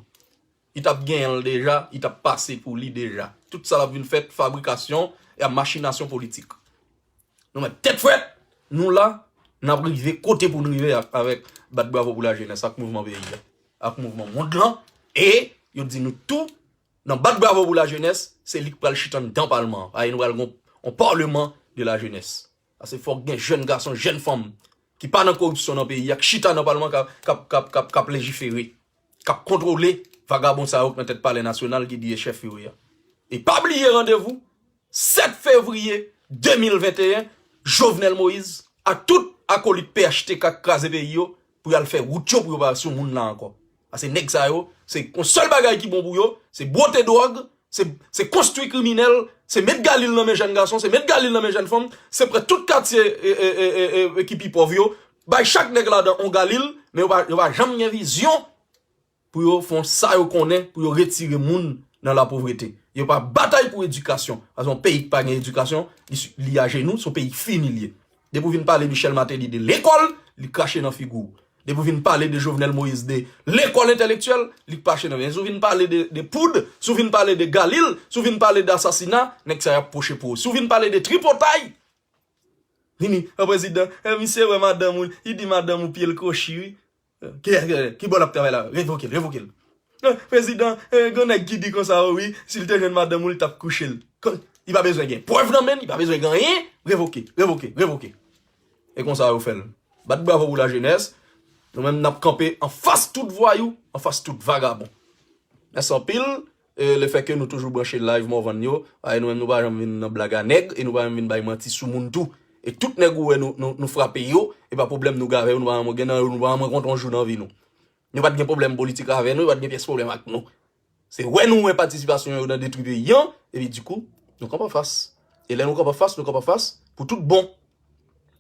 Li t ap genyen l deja, li t ap pase pou li deja. Tout sa l ap vin fèt, fabrikasyon e machinasyon politik. Nou mèt tèt frèt, nou la, n ap rive kote pou n rive ak, avèk bat bravo pou lajenès ak mouvman peyi a, ak mouvman mond lan, e yo di nou tou, nan bat bravo pou lajenès, se li k pral chita anndan palman an, paske nou pral gon on parlement de la jeunesse. Paske fòk gen jèn gason, jèn fanm ki pa nan koripsyon nan peyi a, k chita nan palman k ap, k ap, k ap, k ap, k ap lejifere, k ap kontwole vagabon sa yo k nan tèt palè nasyonal ki di e chèf yo ye a. E pa bliye randevou, sèt fevriye de mil venteyen, Jovenel Moïse ak tout akolit P H T K k kraze peyi yo pou y al fè wout yo pou yo pa sou moun la ankò. Paske nèg sa yo, se yon sèl bagay ki bon pou yo, se bwote dwòg, Se, se konstwi kriminèl, se met galil nan men jèn gason, se met galil nan men jèn fanm, se pran tout katye e, e, e, e, e, ki pi pòv yo, bay chak nèg ladan on galil, men yo pa, yo pa janm gen vizyon pou yo fè sa yo konnen, pou yo retire moun nan lapovrete. Yo pa batay pou edikasyon. Paske yon peyi ki pa gen edikasyon, li, li ajenou, se yon peyi fini li ye. Depi w vin pale Michel Martelly de lekòl, li krache nan figi w. Depi w vin pale de Jovenel Moïse de lekòl entèlektyèl, li krache nan figi w. Si w vin pale de, de poud, si w vin pale de galil, si w vin pale de asasina, nèg sa y ap pwoche pou ou. Si w vin pale de tripotay, vini, an prezidan, eh, misye wè madanm ou, li di madanm ou pye l kwochi, wi. Ki, ki, ki bò l ap travay la? Revoke l, revoke l. Eh, prezidan, eh, gen nèg ki di konsa, o wi, si l te jwenn madanm ou, li t ap kouche l. Kon, li pa bezwen gen prèv nan men l, li pa bezwen gen anyen, revoke, revoke, revoke. E konsa yo fè l. Bat bravo pou lajenès. Nou menm n ap kanpe anfas tout vwayou, anfas tout vagabon. Mèsi anpil. E lefètke nou toujou branche live Morvan yo, paske nou menm nou pa janm vin nan blag a nèg, e nou pa janm vin bay manti sou moun tou. E tout nèg ou wè nou, nou, nou frape yo, e pa pwoblèm nou gen avè yo, nou pa janm gen nan yo, nou pa janm rankontre yon jou nan vi nou. Nou pa t gen pwoblèm politik avè nou, yo pa t gen pyès pwoblèm ak nou. Se wè nou wè patisipasyon yo nan detwi peyi an, epi dikou, nou kanpe anfas. E lè nou kanpe anfas, nou kanpe anfas pou tout bon.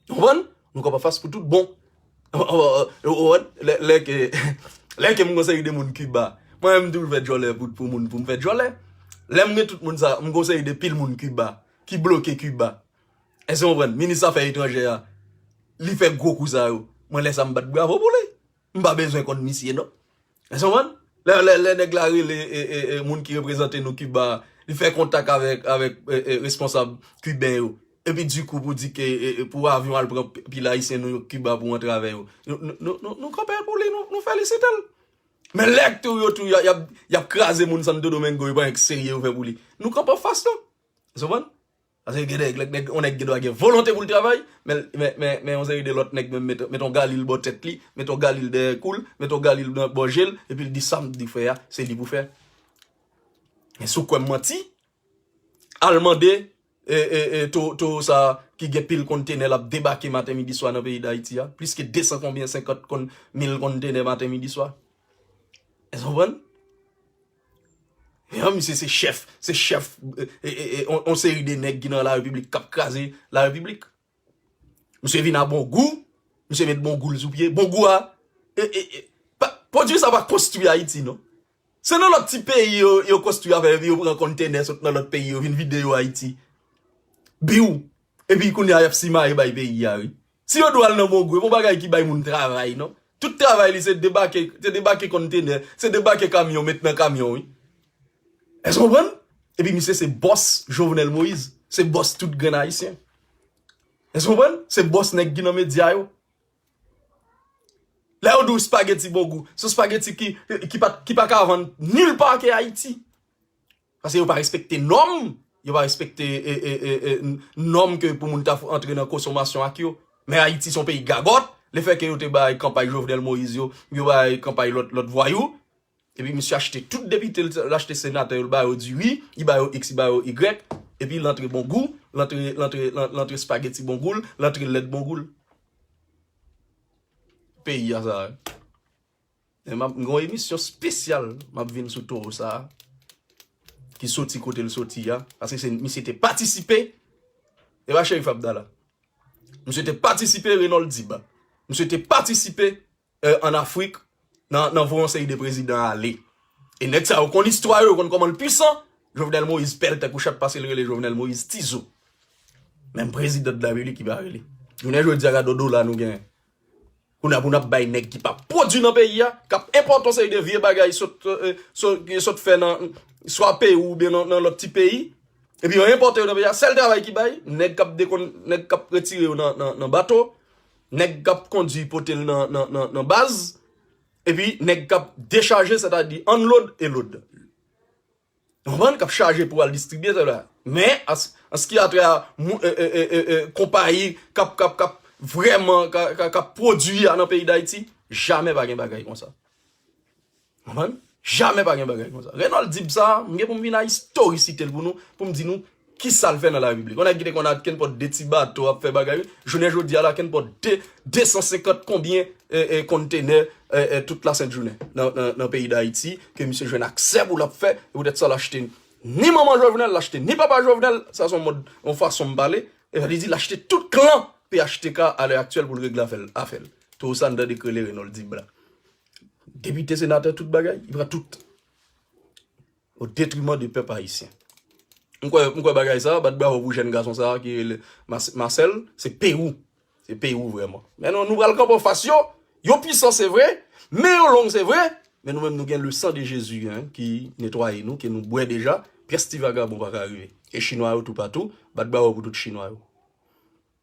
Ou konprann? Nou kanpe anfas pou tout bon. Ou konprann? Lè, lè ke, lè ke m gon seri de moun Kiba. Mwen menm m toujou fè djòlè pou, pou moun, pou m fè djòlè. Lè m gen tout moun sa, m gon seri de pil moun Kiba, ki bloke Kiba. Èske w konprann? Minis afè etranjè a, li fè gwo kou sa yo. Mwen lè sa m bat bravo pou li. M pa bezwen konn misye non. Èske w konprann? Lè, lè, lè nèg la rele e, e, e, moun ki reprezante nou Kiba, li fè kontak avèk, avèk e, e, responsab kiben yo. Epi dikou pou di ke e, e, pou avyon al pran p- pil ayisyen nou yo Kiba pou antre avè yo. Nou, nou, nou, nou, nou kanpe pou li, nou, nou felisite l. Men lè tou yo tou y ap, y ap, y ap kraze moun Santo Domingo, yo pa gen serye yo fè pou li. Nou kanpe anfas non. Èske w konprann? Paske gen nèg, nèg, nèg, yon nèg gen dwa gen volonte pou l travay, men, men, men, men yon seri de lòt nèg menm met, met yon galil bò tèt li, met yon galil dèyè kou l, met yon galil nan bò je l, epi l di sa m di fè a, se li pou fè. Men si w kwè m manti, al mande e, e, e, to, to sa ki gen pil kontenè l ap debake maten midi swa nan peyi Dayiti a, plis ke de san konbyen, senkant konn, mil kontenè maten midi swa. Èske w konprann? Yon misye se chèf, se chèf e, e, e, e, on, on seri de nèg ki nan la repiblik k ap kraze la repiblik. Misye vin a bon gou, misye met bon gou l sou pye. Bon gou a, e, e, e, pa, pwodui sa pa konstwi Ayiti non. Se nan lòt ti peyi yo, yo konstwi avè epi yo pran kontenè sot nan lòt peyi yo vin vide yo Ayiti. Biw. Epi kounye a y ap simaye bay peyi a wi. Si yo dwe al nan bon gou, e pa yon bagay ki bay moun travay non. Tout travay li se debake, se debake kontenè, se debake kamyon, met nan kamyon wi. Èske w konprann? Epi misye se bòs Jovenel Moïse, se bòs tout grenn ayisyen. Èske w konprann? Se bòs nèg ki nan medya yo. Lè yo di w spageti bon gou, se yon spageti ki, ki pa, ki pa ka vann nil pa ke Ayiti. Paske yo pa respekte nòm, yo pa respekte e, e, e, e, n- nòm ke pou moun ta f- antre nan konsomasyon ak yo. Men Ayiti se yon peyi gagòt, lefètke yo te bay kanpay Jovenel Moïse yo, yo bay kanpay lòt, lòt vwayou. Epi misye achte tout depite l, l achte senatè yo, l ba yo diri, li ba yo X, li ba yo Y, epi l antre bon gou, l antre, l antre, l an- l antre spageti bon gou l, l antre lèt bon gou l. Peyi a sa. Men m ap, m gen yon emisyon espesyal, m ap vin sou towo sa a, ki soti kote l soti a, paske se, misye te patisipe, e pa Cherif Abdallah. Misye te patisipe Renold Dib. Misye te patisipe e, ann Afrik, nan, nan voye yon seri de prezidan ale. E nèg sa yo konn istwa yo, yo konn kòman l pwisan. Jovenel Moïse pèl tankou chat pase l rele Jovenel Moïse tizo. Menm prezidan de la repiblik ki pa rele. Jounen jodi a gade dola nou genyen. Kounye a pou n ap bay nèg ki pa pwodui nan peyi a, k ap enpòte yon seri de vye bagay sot, e, sot, sot fè nan swa peyi w oubyen nan, nan lòt ti peyi. Epi yo enpòte yo nan peyi a, sèl travay ki bay, nèg k ap dekonn, nèg k ap retire yo nan, nan, nan bato, nèg k ap kondui pote l nan, nan, nan, nan baz, epi nèg k ap dechaje, sètadi unload e load. Ou konprann? K ap chaje pou al distribye, sètadi. Men, an, an ce qui a trait a mou- e, e, e, e, e, konpayi k ap, k ap, k ap vrèman, k ap, k ap, k ap pwodui a nan peyi Dayiti, jamè pa gen bagay konsa. Konprann? Jamè pa gen bagay konsa. Renold Dib sa, m gen pou m vin a istorisite l pou nou, pou m di nou kisa l fè nan la repiblik. Yon nèg ki te konn a kenpòt de ti bato ap fè bagay, jounen jodi a la kenpòt de, de san senkant konbyen e, e, kontenè e, e, tout la sent jounen nan, nan, nan peyi Dayiti, ke misye jwenn aksè pou l ap fè, e poutèt sa l achte Ni manman Jovenel l achte, ni papa Jovenel, sa se yon mòd, yon fason m pale. E sa li di l achte tout klan P H T K alè aktyèl pou l regle afè l. Afè l. Tou sa n tande k rele Renold Dib la. Depite, senatè, tout bagay, li pran tout. Au détriment de pèp ayisyen. M kwè, m kwè bagay sa, bat bravo pou jèn gason sa ki rele Mas- Marcel, se Perou. Se Perou vrèman. Men non, nou pral kanpe anfas yo. Yo pwisan se vre, men yo long se vre, men nou menm nou gen le sang de Jésus hein, ki netwaye nou, ke nou bwè deja. Pyès ti vagabon pa ka rive. E chinwa yo toupatou, bat bravo pou tout chinwa yo.